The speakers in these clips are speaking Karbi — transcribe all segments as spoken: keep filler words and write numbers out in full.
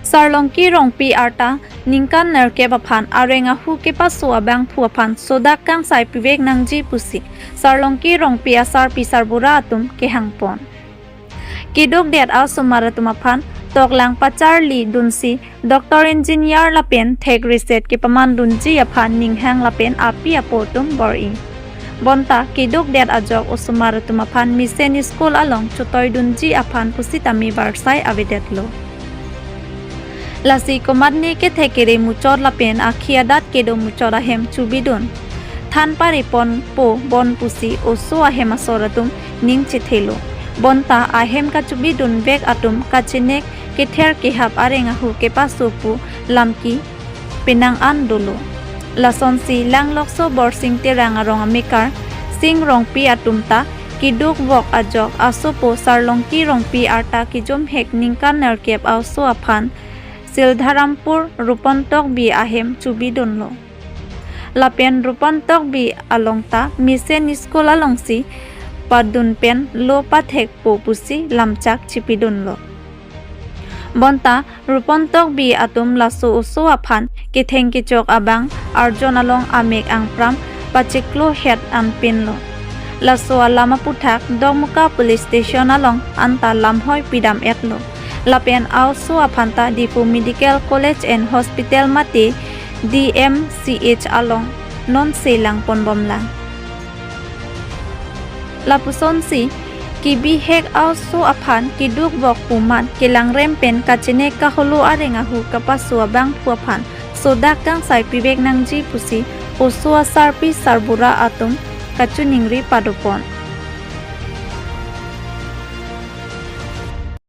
Sarlongki Rongpi arta ningkan nerkep aphan areng ahu kepaso abangphu aphan sodak kangsai pivek nangji pusi Sarlongki Rongpi asarpi sarbura atum kehangpon. Keduk det asomar atum aphan toklang pacharli dunsi doctor, engineer lapen thek reset kepaman dunji aphan ninghang lapen api apo atum bor-i. Bonta keduk det ajok osomar atum aphan mesen school along chotoi dunji aphan pusitame barsai avedetlo. Lasi komatne kethek kere muchot lapen akhi adat kedo muchot ahem chubidun than pareponpo bon pusi oso ahem asor atum ning chethelo. Bonta ahem kachubidun vek atum kachenek kether kehap areng ahu kepaso pu lamki penang an dolo. Lasonsi Langlokso Borsing Terang arong amekar Sing Rongpi atum ta keduk vok ajok asopo Sarlongki Rongpi arta kejomhek ningkan nerkep aoso aphan Sildharampur Rupon Tokbi ahem chubidunlo. Lapen Rupon Tokbi along ta mesen school alongsi padun pen lo pathekpo pusi lamchak chipidunlo. Bonta Rupon Tokbi atum laso oso aphan ketheng kechok abang arjon along amek angpram pachiklo het anpinlo. Laso alam aputhak Dokmoka Police Station along anta lamhoi pidam-etlo. Lapen aoso aphanta Diphu Medical College and Hospital mate D M C H along non selang ponbomlang. Lapusonsi kebihek aoso aphan keduk vok pu amat kelangrem pen kachenek kaholo areng ahu kepaso abangphu aphan sodak kangsai pivek nangji pusi oso asarpi sarbura atum kachiningri padopon.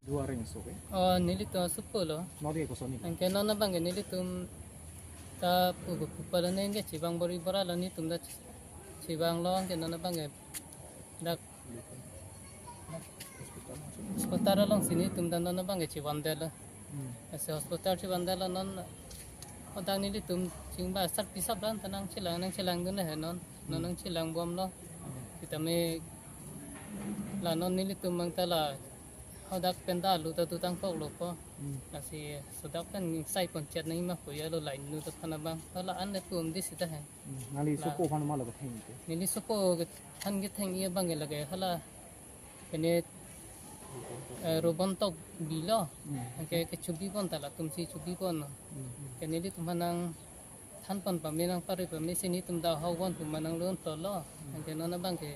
Dua ring so ke? Oh, nelitum asopo lo. Nodi ko soni. Anke non abang ke nelitum ta pu pu pala neng ke chibang bor-i bor-a lo, netum ta chibang lo, anke non abang ke dak hospital alongsi netum ta non abang ke chivandetlo. Hmm. Lasi hospital chivandetlo non, hadak nelitum chingvai asarpi sarbura ta nangchelang, nangchelangdun he non. Non Hmm. nangchelangbomlo. Hmm. Sitame la non nelitum abang ta la hadak pen ta alu ta dutang koklo ko. Hmm. Lasi sodak pen sai pon chet nangji ma pu ya lo, lain nu ta aphan abang. Hala an le pum di sita he. Hmm. Nangli La- sopo aphan ma lo ketheng ke? Neli sopo kethan ketheng-i abang ke lake hala pene, eh, Rupon Tokbi lo. Hmm. Anke kechubi pon ta latumsi chubi pon lo. Hmm. Ke nelitum aphan nangthan pon pame, nangpare pame, si netum ta ahok bon pu ma nanglo-onlo. Hmm. Anke non abang ke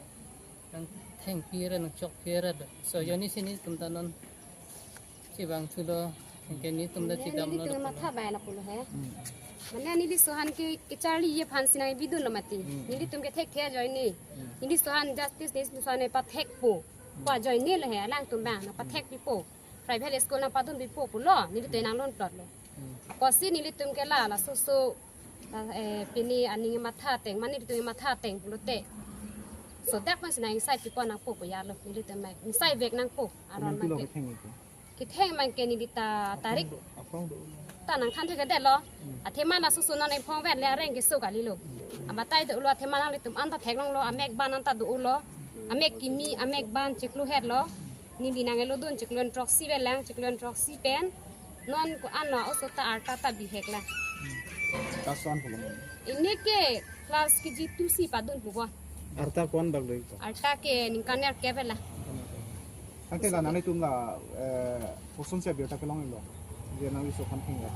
nangthengpi re, nangchokpi re lo. So, Hmm. jonni si netum ta non chivangthulo, anke netum ta Mane chidamlo nelitum lo. Matha bai lapulo he. Hmm. Mane neli laso aphan ke kecharli aphansi nangpidunlo mati. Hmm. Nelitum ke thekthe ajoine. Hmm. Neli laso aphan justice, neli laso aphan pathekpo. Hmm. Pu ajoine lo he, alangtum abang nangpathekpipo. Private school nangpadunpipo pulo, nelitum nanglo-onlo. Hmm. Kosi nelitum ke la, laso oso, la, eh, pini aning matha ateng, mane nelitum matha ateng pulote. Sodak pen si nang ingsai pipon nangpo pu ya lo, nelitum mai ingsai vek nangpo, aron Komantu lo abang ke. Ketheng ke? Ketheng abang ke neli ta tarik Aphrang do, aphrang do. Ta nangthan thekthedetlo. Hmm. Athema laso oso non ephong vet le areng keso kalilo. Hmm. Abatai dolo athema nanglitum anta theklonglo, amek ban anta dolo. Amek kimi, amek ban chiklo het lo. Neli nang-elodun chiklo throksi velang, chiklo throksi pen. Non ko-an lo oso ta arta ta bihek la. Hmm. Class one pulo. Ini ke class K G two si padun pupo. Arta ko-an bak lo iko? Arta ke ningkan nerkep la. Anke la nanglitum la, eh, kosonsi abirta kelonglo? Je nangli laso aphan thenglo.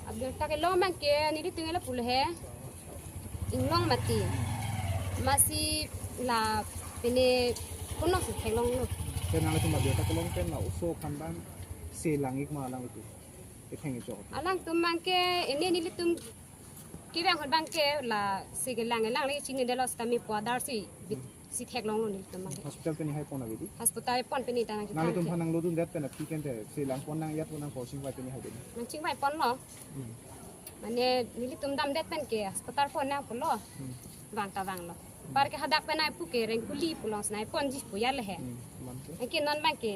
Abirta kelong abang ke nelitum lapulo he. Inglong mati. Amatsi la pene kono si theklonglo. Ke nanglitum abirta kelong pen la oso aphan abang selang-ik ma nanglitum? Ketheng kechok. Alangtum abang ke ini nelitum kevang ahut abang ke lasi kelang-elang le chinidetlo sitame pu adar si bit si theklonglo nelitum abang ke. Hospital pini hai pon ave di? Hospital pon pini ta nang Nanglitum chithang aphan nanglodundet pen aphi kente selang pon nang yat pon nang ko chingvai pini hai di? Nangchingvai ponlo. Hmm. Mane nelitum damdet pen ke hospital pon nang pulo. Hmm. Vang ta vanglo. Par ke hadak pen ai pu ke reng kuli pulo si nai ponji pu ya le he. Hmm. Aman ke? Anke non abang ke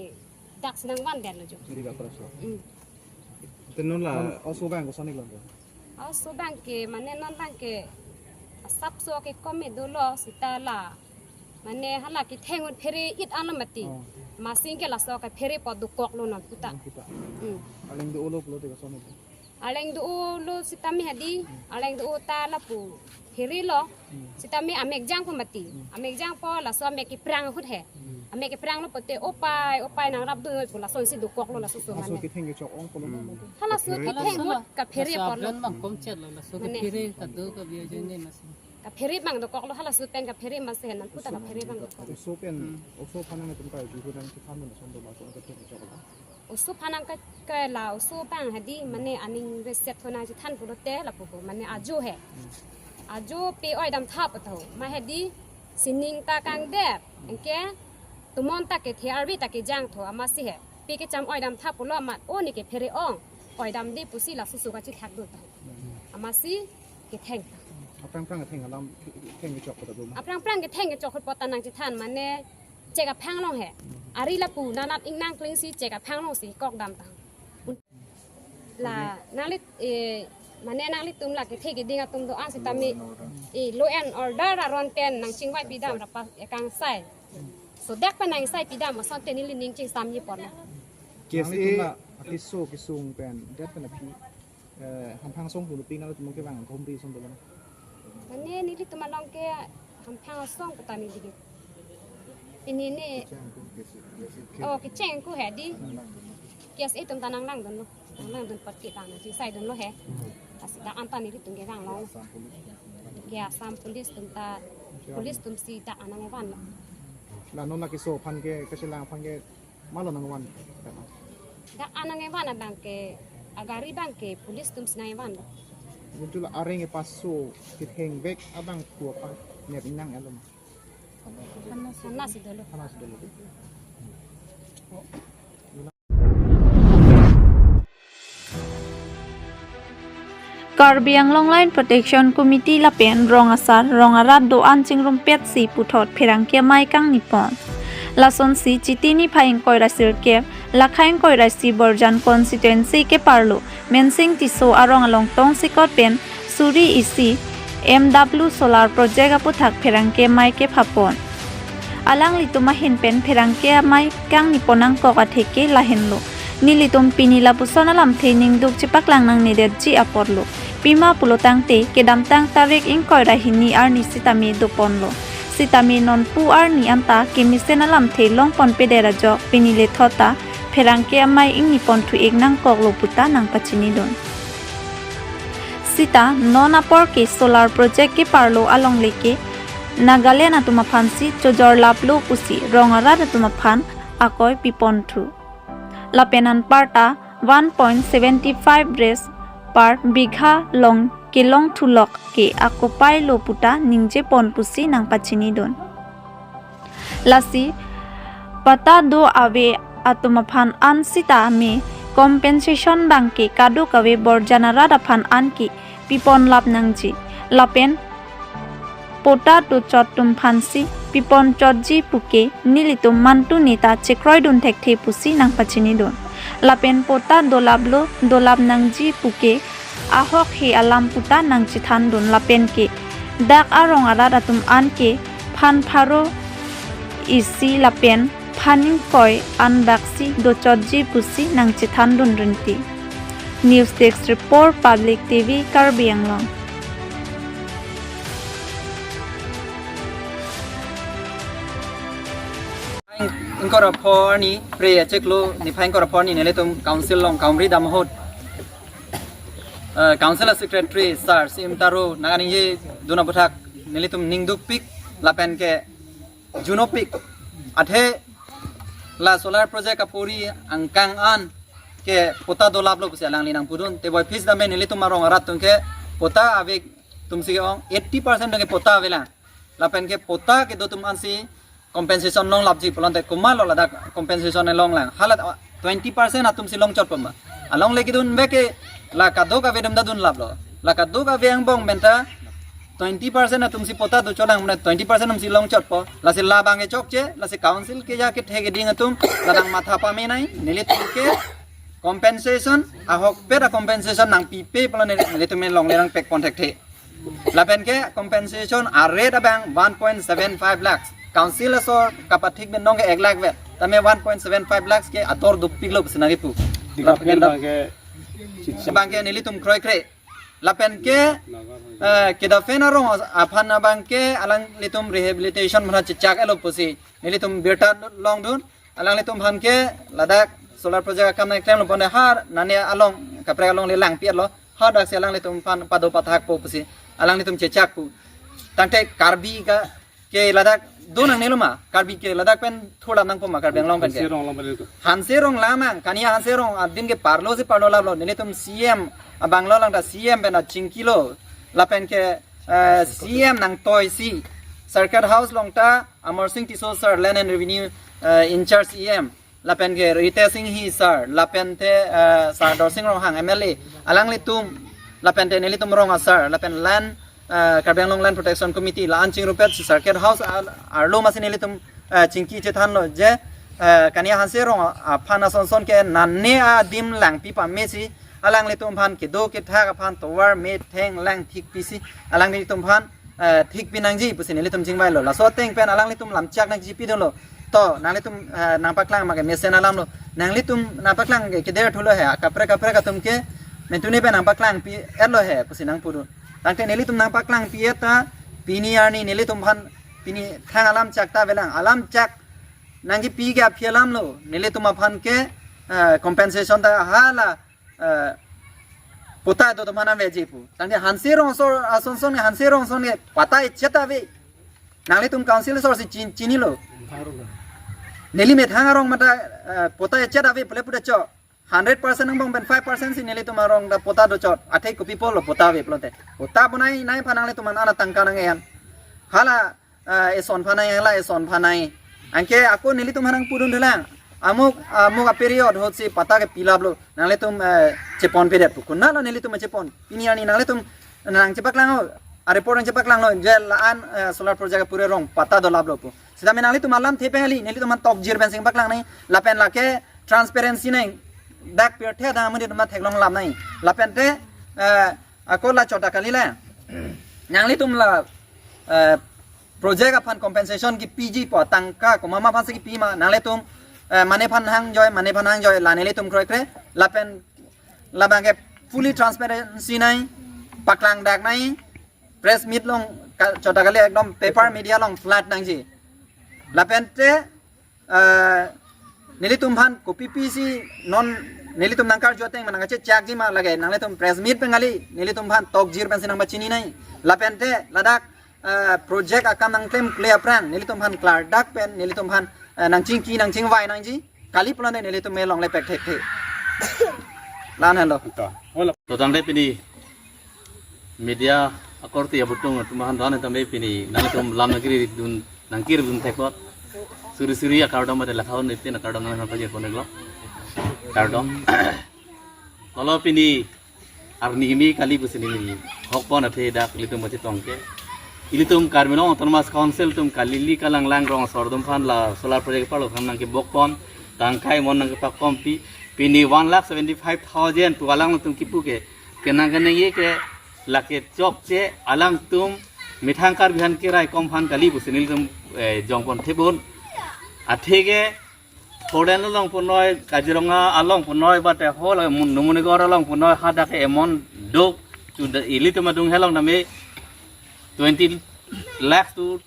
dak si nangvandetlo jo. Jadi gak terus lo. Hmm. Te non la Non oso abang koson-ik lo? Oso abang ke, mane non abang ke asapso ke kome dolo sita la. Mane hala ketheng ahut phere it alam mati. Oh. Amatsi ke laso kaphere apot dokoklo non puta. Kita. Hmm. Arleng do-olo pulote kason pu. Arleng do-olo sitame hedi, arleng do-o ta lapu pherelo. Hmm. Sitame amek jangpo mati. Hmm. Amek jangpo laso amek keprang ahut he. Hmm. Amek kepranglo pulote opai, opai nangrap do pu lasonsi dokoklo laso so. Laso mane ketheng kechok ong pulo. Hmm. Halaso kaphere. Ketheng ahut kaphere laso apotlo. Abang komchet lo, laso mane kaphere kado kabi ajoine amatsi. Kaphere abang dokoklo, halaso pen kaphere amatsi he, non puta kaphere abang dokok. Oso pen, hmm, oso aphan nangtum kai ju nangchethan mo, lason do laso ketheng kechoklo. Oso aphan nang ke, ke la oso abang hedi mane aning reset ho nangchethan pulote lapu ko mane ajo he. Hmm. Ajo pe oidam tha pu tho. Ma hedi sining ta kangdep. Anke tomon ta kethe, arve ta kejang tho amatsi he. Pe kecham oidam tha pulo amat o ne kephere ong. Oidamde pusi laso so kachethak do ta. Amatsi ketheng ta. Aphrang phrang ketheng alam, ketheng kechok pu ta do ma? Aphrang phrang ketheng kechok ahut puta nangchethan mane chek aphang along he. Ari lapu nanat ingnang klingsi chek aphang alongsi kok dam ta. La nanglit, eh, mane nanglitum la kethe keding atum do-an sitame, eh, law and order aron pen nangchingvai pidam rapa ekangsai. So dak pen nangchingvai pidam asonte neli ning chingsam ji pon. K S A. Nangtum la akeso kesung pen det pen aphi, eh, hamphang asong pu pik nangtum kevang ahumri ason do ma? Mane nelitum along ke hamphang asong puta neli ke. Pini ne. Kecheng ko, kecheng ko. Oh, kecheng ko hedi. Hmm. K S A atum ta nanglangdunlo. Nanglangdun apot ke ta nangchingsai dunlo he. Hmm. Lasi dak anta nelitum kevang long. Assam Police. Ke Assam Police atum ta, police atumsi dak an nangvanlo. La non la keso aphan ke, kechelang aphan ke, malo nangvan? Dak an nangvan abang ke, agari abang ke police atumsi nangvanlo. Muncul areng e paso kethengvek abang pu aphan nep ingnang alom. Sana si dolo. Sana si dolo. Karbi Anglong Land Protection Committee lapen rong asar rong arat do-an chingrumpetsi puthot pherangke amei kangnipon. Lasonsi Chiti niphai ingkoi ra sirkep, lakha ingkoi ra isi Borjan constituency keparlo Mensing Tisso arong along tongsekot pen suri isi M W solar project aputhak pherangke amei kephapon. Alanglitum ahin pen pherangke amei kangnipon nangkok atheke lahenlo. Nelitum pini lapuson alamthe ningduk chepaklang nangnedetji aporlo. Pima pulo tangte kedamtang tarik ingkoi ra hini arni sitame doponlo. Sitame nonpu arni anta kemesen alamthe longponpedet ajok pini lethot ta pherangke amei ingniponthu-ik nangkoklo puta nangpachinidun. Sita non apor ke solar project keparlo alongle ke Nagaland atum aphansi chojorlaplo pusi rong arat atum aphan akoi piponthu. Lapen anparta one point seventy five rupees per bigha along kelongthulok ke akopailo puta ningjepon pusi nangpachinidun. Lasi patta do ave atum aphan an sitame compensation abang ke kadokave Borjan arat aphan an ke piponlap nangji. Lapen patta dochot atum aphansi piponchotji puke nelitum mantu neta chekroidun thekthe pusi nangpachinidun. Lapen patta dolaplo, dolap nangji puke ahok he alam puta nangchethandun lapen ke dak arong arat atum an ke phan pharo isi lapen phan ingkoi anbaksi dochotji pusi nangchethandun rinti. News Desk Report, Public T V, Karbi Anglong. Ingkoi ra pho arni, Phre achiklo niphai ingkoi ra pho arni nelitum council along kaumri dam ahut, eh, council secretary sir C M Taro nangkaningjedun aputhak nelitum ningdukpik lapen ke junopik. Athe la solar project apori angkang an ke patta dolaplo pusi alangli nangpudun. Teboi phis dame nelitum arong arat atum ke patta ave atumsi ke-ong eighty percent atum ke patta avelang. Lapen ke patta kedo atum ansi compensation longlapji pulote komatlo ladak compensation e longlang. Hala twenty percent atumsi longchotpo ma? Alongle kedunvek ke la kadokave atum ta dunlaplo. La kadokave angbong pen ta twenty percent atumsi patta dochotlang mane twenty percent atumsi longchotpo. Lasi labang ke chokche, lasi council keja kethe keding atum labang matha pamenei, nelitum ke compensation, ahokpet a-compensation nangpipe pulo nelitum along lerang pekpon thekthe. Lapen ke compensation a-rate abang one point seven five lakhs. Council asor kapathik pen nong ke ek lakh vet. Tame one point seven five lakhs ke ator dopiklo pusi nangkipu. Development abangke chitsi. Abangke nelitum kroikre. Lapen ke, eh, kedaphen arong aphan abangke alanglitum rehabilitation mana chechak-etlo pusi nelitum birta longdun. Alanglitum aphan ke ladak solar project akam nangklemlo pon har nane along kaprek alongle langpi-etlo. Hadaksi alanglitum aphan pado pathakpo pusi alanglitum chechakpo. Tangte Karbi ka ke ladak do nangnelo ma, Karbi ke ladak pen thurlam nangpo ma, Karbi Anglong pen ke. Hanse Rong lam pen itu. Hanse Rong lamang, Kania Hanse Rong adim ke parlo si parlo laplo, nelitum C M abanglo lang ta C M pen achingkilo, lapen ke, eh, C M nangtoisi, Circuit House along ta Amar Singh Tisso sir, Land and Revenue, eh, in charge E M, lapen ke Ritesh Singh Hi sir, lapen te, eh, Sir Dorsing Ronghang M L A, alanglitum, lapen te nelitum rong asar, lapen land, eh, Karbi Anglong Land Protection Committee, la-an chingrumpet si Circuit House al-, arlo masi nelitum, eh, chingki chethanlo je, eh, Kania Hanse Rong aphan asonson ke nane adim langpi pamesi, alanglitum aphan kedo kethak aphan tovar metheng langthik pisi, alanglitum aphan, eh, thik pinangji pusi nelitum chingvailo. Laso ateng pen alanglitum lamchak nangchipidunlo. To, nanglitum, eh, nangpaklang ma ke mesen alamlo. Nanglitum nangpaklang ke keder thulo he, kaprek kaprek atum ke mentune pen nangpaklangpi-etlo he pusi nangpudun. Tangte nelitum nangpaklangpi-et ta, pini arni nelitum aphan, pini thang alamchak ta avelang. Alamchak nangkipi ke aphi alamlo. Nelitum aphan ke, eh, compensation ta hala, eh, patta do teman aveji pu. Tangte Hanse Rong asor, asonson, Hanse Rong ason ke patta echet ave. Nanglitum council asor si chin-, chinilo. Neli methang arong mata, eh, patta echet ave pule puta cho. Hundred percent angbong pen five percent si nelitum arong ta patta dochot. Athe kopi apotlo patta ave pulote. Patta bonai-nai aphan nanglitum an ana tangka nang-en. Hala, eh, eson aphan nang-en, hala eson aphan nang-en. Anke ako nelitum aphan nangpudun thelang. Amuk, amuk a-period ahut si patta ke pilaplo. Nanglitum, eh, cheponpedet pu. Konatlo nelitum chepon? Pini arni nanglitum nangchepaklanglo. A-report nangchepaklanglo. Je la-an, eh, solar project apor arong patta dolaplo pu. Sitame nanglitum alamthe pen kali, nelitum aphan tokjir pensi nangpaklang nang. Lapen lake transparency nang. Dak pirthe adang amonit atum theklong lam nang. Lapen te, eh, ako la chot ta kali le. Nanglitum la, eh, project aphan compensation kipiji pu, tangka komat ma aphan si kipi ma, nanglitum, eh, mane aphan hangjoi, mane aphan hangjoi, la nelitum kroikre, lapen labang ke fully transparency nang, paklang dak nang, press meet along ka-, chot ta kali ekdom paper media along flood nangji. Lapen te, eh, nelitum aphan kopi pisi non nelitum nangkarju ateng ma nangkachechakji ma lake nanglitum press meet pen kali nelitum aphan tokjir pensi nangpachini nang. Lapen te ladak, eh, project akam nangklem kle aphrang nelitum aphan klardak pen nelitum aphan, eh, nangchingki nangchingvai nangji kali pulote nelitum me longle pek thekthe. La-an henlo. To, hola. To tangte pini media akorte abutung atum aphan do-an tame pini nangtum lam nangkiridun nangkirdun theklo. Suri suri akardom mate lakhaun ipin akardom nangpajir poneklo. Kardom. Lalo pini arni kimi kali pusi neli hokpon athe dak ilitum pachetong ke. Ilitum Karbi Anglong Autonomous Council atum kali ili kalang lang rong asor atum aphan la solar project parlo aphan nangkebokpon, tangkai mon nangkepakpompi, pini one lakh seventy five thousand pu alangtum kipu ke. Kenang keningje ke lake chokche alangtum methang Karbi aphan keraikom aphan kali pusi nelitum, eh, jongpon thebon. Atheke Foreign along punnoi, Kaziranga along punnoi, bate hol mun-, Numunigor along punnoi, hadak ke amount do, to the ilitum adung helong tame twenty lakhs to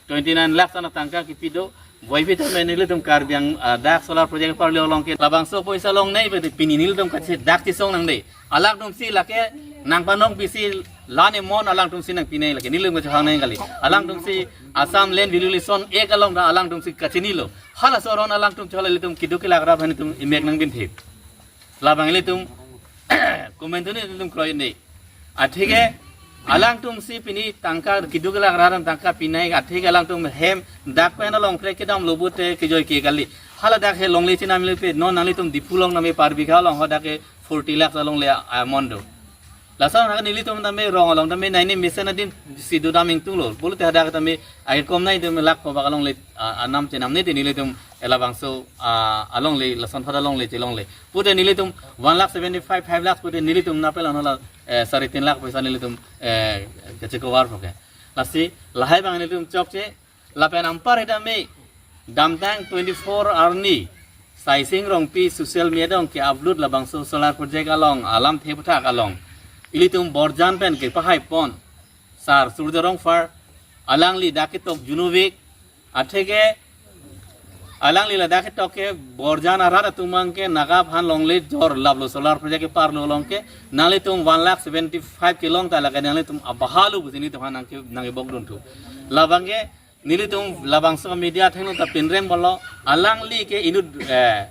twenty nine lakhs ana tangka kipi do. Boipi tame nelitum Karbi Ang-, ah, dak solar project parlo along ke labangso poisa longnei, bate pini nelitum kache dak chisong nangde. Alangtum si lake nangpanong pisi lan amount alangtum si nangpinei lake nelitum kachehang nang kali. Alangtum si Assam Land Valuation Act along ta alangtum si kachinilo. Halaso aron alangtum chola ilitum keduk kelak rat aphan itum imek nangbin thip. Labang ilitum komantu ni ilitum kroikre. Atheke alangtum si pini tangka keduk kelak rat tangka pinei atheke alangtum hem dak pen along krek kedamlo pute kejoi ke kali. Hala dak he longle chinam le pe non nanglitum Diphu along tame per bigha along hadak ke forty lakhs alongle amount do. Lason ha nelitum tame rong along tame nai ni mesen adim si dodam ingtunglo. Pulote hadak tame ai kom nai tame lakh kobak alongle, ah, anam chenamne te nelitum labangso, ah, alongle lason phada longle chelongle. Pute nelitum one lakh seventy five, five lakhs pute nelitum napel anhola, eh, sare tin lakh poisa nelitum, eh, kache cover poke. Lasi lahai abang nelitum chokche Lapen anpar sitame damtang twenty-four arni Saising Rongpi social media along ke-upload labangso solar project along alamthe aphuthak along ilitum Borjan pen kepahai pon Sar Surjya Rongphar, alangli dak ketok Junuvik, atheke alangli ladak ketok ke Borjan arat atum abang ke Naga aphan longle jor laplo, solar project keparlo along ke nanglitum one lakh seventy-five kelong ta lake nanglitum abahalu pusi nelitum aphan nangke nangkebok dunthu. Labang ke nelitum labangso media athengno ta pinrem bolo, alangli ke inut, eh,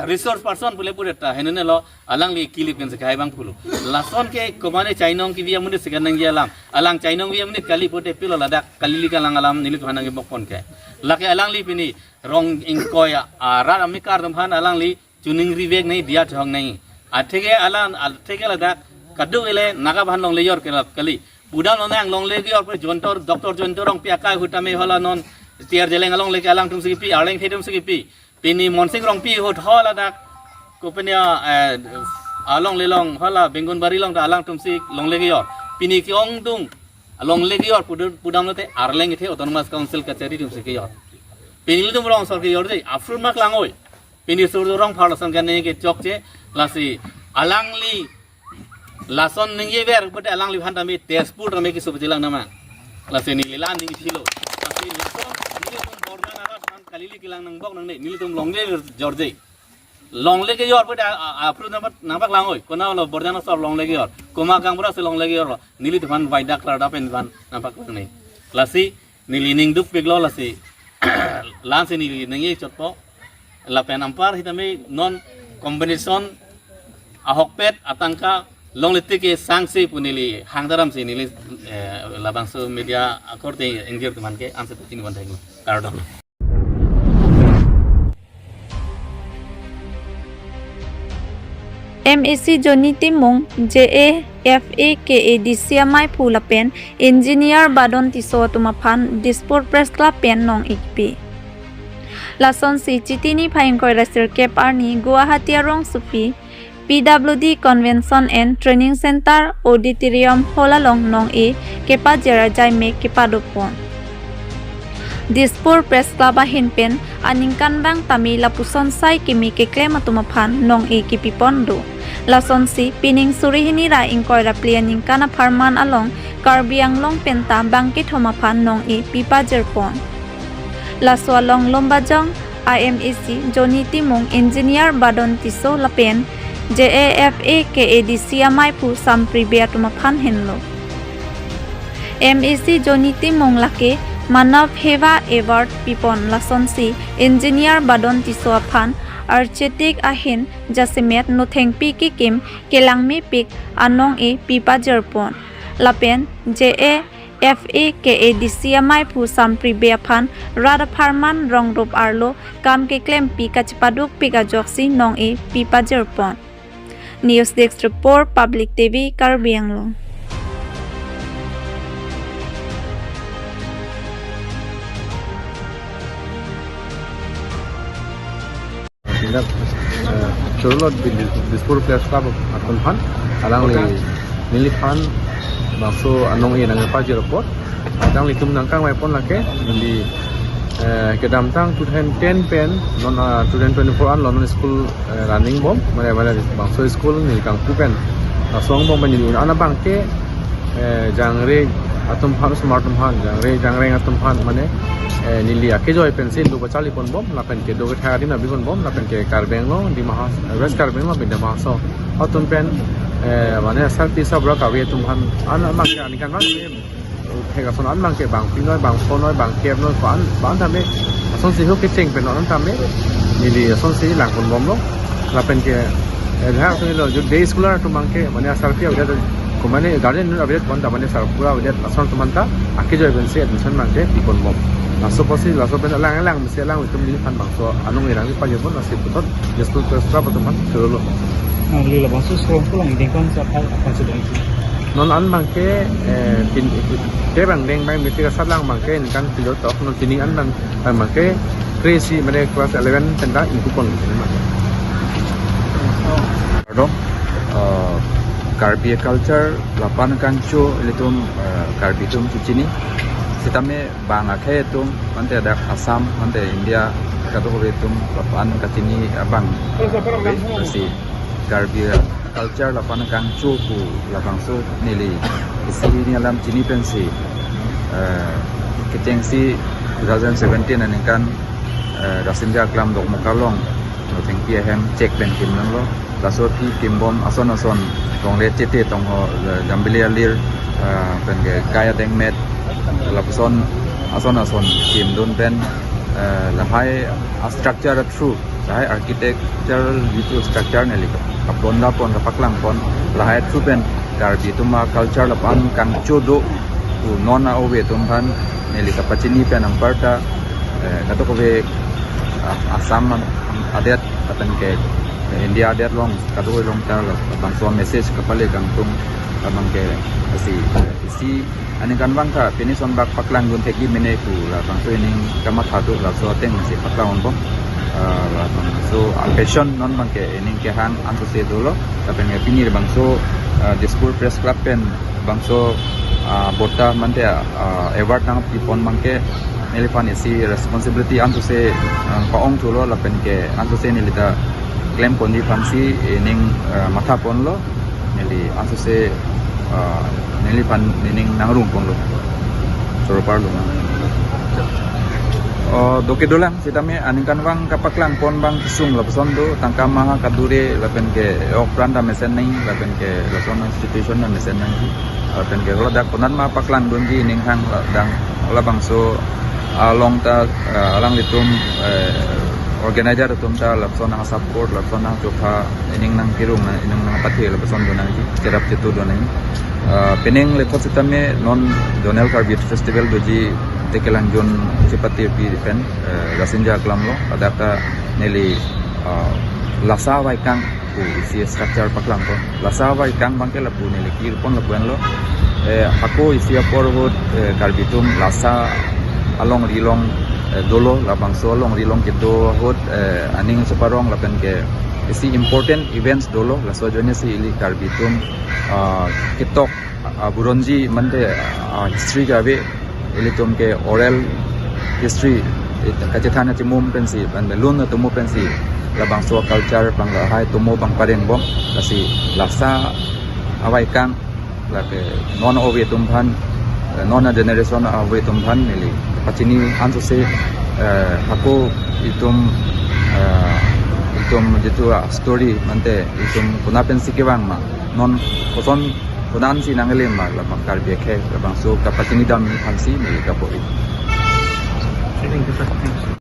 resource person pule pule ta henene lo, alangli kilip ken sekai bang pulo. Lason ke komane chainong kebi amonit sekan nangji alam. Alang chainong kebi amonit kali pute pilo ladak kalili kalang alam nelitum aphan nangkebok pon ke. Lake alangli pini rong ingkoi a, arat amekar atum aphan alangli chuning rivek nai dia thong nai. Atheke alang, atheke ladak kaduk ele Naga aphan longle jor ke lap kali. Pudam lonang longle jor pute Jayanta, Doctor Jayanta Rongpi akai ahut tame hala non T R Jaleng alongle ke alangtum si kepi, Arleng Thedum si kepi. Pini Monsing Rongpi ahut hala dak kopine, eh, alongle along hala Bengunbari along ta alangtum si longle kejor. Pini ke-ongdung longle kejor pudam, pudam lote Arleng kethe Autonomous Council kachari atum si kejor. Pini ilitum rong sor kejor je, aphrang mak langoi. Pini Surjya Rongphar lason kane kechokche, lasi alangli lason ningjever pute alangliphan tame Tezpur tame keso pechelang nama. Lasi neli la ning thilo. Lasi lason nelitum Borjan arat aphan kalili kelang nangbok nangne, nelitum longle jor je. Longle kejor pute a, a, aphrang nangpak, nangpak langoi. Konatlo Borjan asor longle kejor. Komat gaonbura si longle kejor lo. Nelitum aphan vaidak klar dapen aphan nangpak nangne. Lasi neli ning dukpiklo lasi. Lansi neli ningje chotpo. Lapen anpar sitame non compensation ahokpet atangka longle tik ke sangse pu neli hangdaram si neli, eh, labangso media akorte ingjir atum aphan ke ansi pachini wan thek. Kardom. M A C Johnny Timung, J A F A K A D C amaiphu lapen Engineer Badon Tisso atum aphan Dispur Press Club pen nong-ik pi. Lasonsi Chiti niphai ingkoi ra sirkep arni Guwahati arongsopi P W D Convention and Training Center Auditorium Hall along nong-e kepajir ajaimek kepadopon. Dispur Press Club ahin pen aningkanvang tame lapuson sai kimi keklem atum aphan nong-e kepipon do. Lasonsi pining suri hini ra ingkoi ra phli aningkan apharman along Karbi Anglong penta bangkethom aphan nong-e pipajirpon. Laso along Lumbajong I M A C Johnny Timung, Engineer Badon Tisso lapen J A F A K A D C amaiphu Sampri Bey atum aphan henlo. M A C Johnny Timung lake Manav Seva Award pipon, lasonsi Engineer Badon Tisso aphan archetype ahin jasemet nothengpi kekim kelangmepik anong-e pipajirpon. Lapen J A F A K A D C amaiphu Sampri Bey aphan rat apharman rong rup arlo kam keklempi kachepadukpik ajoksi nong-e pipajirpon. News Desk Report, Public T V, Karbi Anglong. Pindak, eh, chorolo di, di, Dispur Press Club atum aphan, alangli neliphan bangso anong-e nangpajir apot, alanglitum nangkangvaipon lake, neli, eh, kedamtang two thousand ten pen, non, ah, two thousand twenty-four an lo non school, eh, running bom, mane, mane bangso school neli kangpu pen, ah, song bom pen neli un-an abang ke, eh, jangre atum aphan, osomar atum aphan, jangre, jangreng atum aphan, mane, eh, neli akejoi pensi do pacharlipon bom, lapen kedo kethak adim nangpipon bom, lapen ke Karbi Anglong, Dima Has-, West Karbi Anglong, Dima Hasao atum pen, eh, mane asarpi sabra Karbi atum aphan, an abang ke aningkanvang, thek ason an abang ke bang pinoi, bang phonoi, bang kepnoi, ko-an, ko-an tame, asonsi ho kecheng pen non tame, neli asonsi langpon bomlo, lapen ke, eh, dhak asonsi lo, jo day scholar atum abang ke, mane asarpi avedet, ko mane guardian avedet, ko-an ta mane sarpura avedet, ason atum aphan ta, akejoi pensi admission abang ke pipon bom. Laso apotsi, laso pen alang alang, mesi alanglitum neliphan bangso anong-e nangpajir pon, lasi puthot, Dispur Press Club atum aphan chorolo. Nangli labangso school along ingdeng ko-an sa apa, apa sedang itu? Non an abang ke, eh, pin, pin, ke bang deng bang metik asatlang abang ke, ningkan pilo tok, non pining an abang, abang ke, kre-isi, mane class eleven pen ta ingkupon. Pardon, eh, Karbi culture, lapu-an kancho, ilitum, eh, Karbi atum chechini. Sitame bang akhei atum, mate dak Assam, mate India, kadokave atum lapu-an kachini abang ave, lasi Karbi culture lapu-an kangcho pu labangso neli isi hini alam chini pensi, eh, kechengsi two thousand seventeen aningkan, eh, Rasinja Aklam Dokmoka along, Thengpi ahem chek pen kimnanglo. Laso aphi kimbom ason ason, Rongle Chete Tongho, eh, Jambili Alir, eh, penke Kaya Dengmet, lapuson ason ason kimdun pen, eh, lahai a structure through, lahai architectural jitu structure neli kaplon lapon, kapaklangpon, lahai through pen Karbi atum a culture lapu-an kangcho do pu non a-ove atum aphan neli kapachini pen anparta, eh, kadokave, ah, Assam adet lapen ke India adet along kadokave along ta labangso message kapale kangtung, labang ke lasi, eh, isi aningkanvang ta pini sonbak paklangdun thekji mene pu labangso ining kamatha do, laso ateng si paklang unbom. Ah, labangso a passion non abang ke ining kehang ansose dolo, lapen ke pini labangso, ah, Dispur Press Club pen labangso, ah, bota mate, ah, award nangpipon abang ke neliphan isi responsibility ansose, ah, pa-ong thulo, lapen ke ansose neli ta klemponji aphansi ining, ah, mathaponlo, neli ansose, ah, neliphan nening nangrumponlo. Choro parlo na. Oh, doke dolang, sitame aningkanvang kapaklangpon abang kesung lapuson do, tangka maha kadure, lapen ke ok pran ta mesen nangji, lapen ke lason institution ta mesen nangji, lapen ke holo dak konat ma paklangdunji ining hang la-, dang labangso along ta, eh, alanglitum, eh, organizer atum ta lapuson nang support, lapuson nangchokha, ining nangkirung, nang ining nangpathe lapuson do nangji, cherap chetu do nangji. Eh, pining lethot sitame non Zonal Karbi Youth Festival doji Tekelangjun Chipate pi pen, eh, Rasinja Aklam along, ladak ta neli, eh, Lasa Vaikang pu isi structure paklangpo. Lasa Vaikang abang ke lapu neli kirpon lapu-anlo. Eh, hako isi apor ahut, eh, Karbi atum lasa alongri along, eh, dolo, labangso alongri along kedo ahut, eh, aning cheparong lapen ke isi important events dolo, laso ajoine si ili Karbi atum, ah, ketok, ah, buronji mate, ah, history ke ave, ilitum ke oral history, it-, kachethan kachemum pensi, ban belun atomo pensi, labangso culture abang lahai atomo abang parengbom, lasi Lasa Vaikang, lake non ove atum aphan, eh, non a generation ove atum aphan neli pachini ansose, eh, hako itum, eh, itum jitu a story mate itum konat pensi kevang ma, non koson konat si nanglim ma, labang Karbi akhei labangso kapachini damji aphansi neli kapo-i. Thank you, sir. Thank you.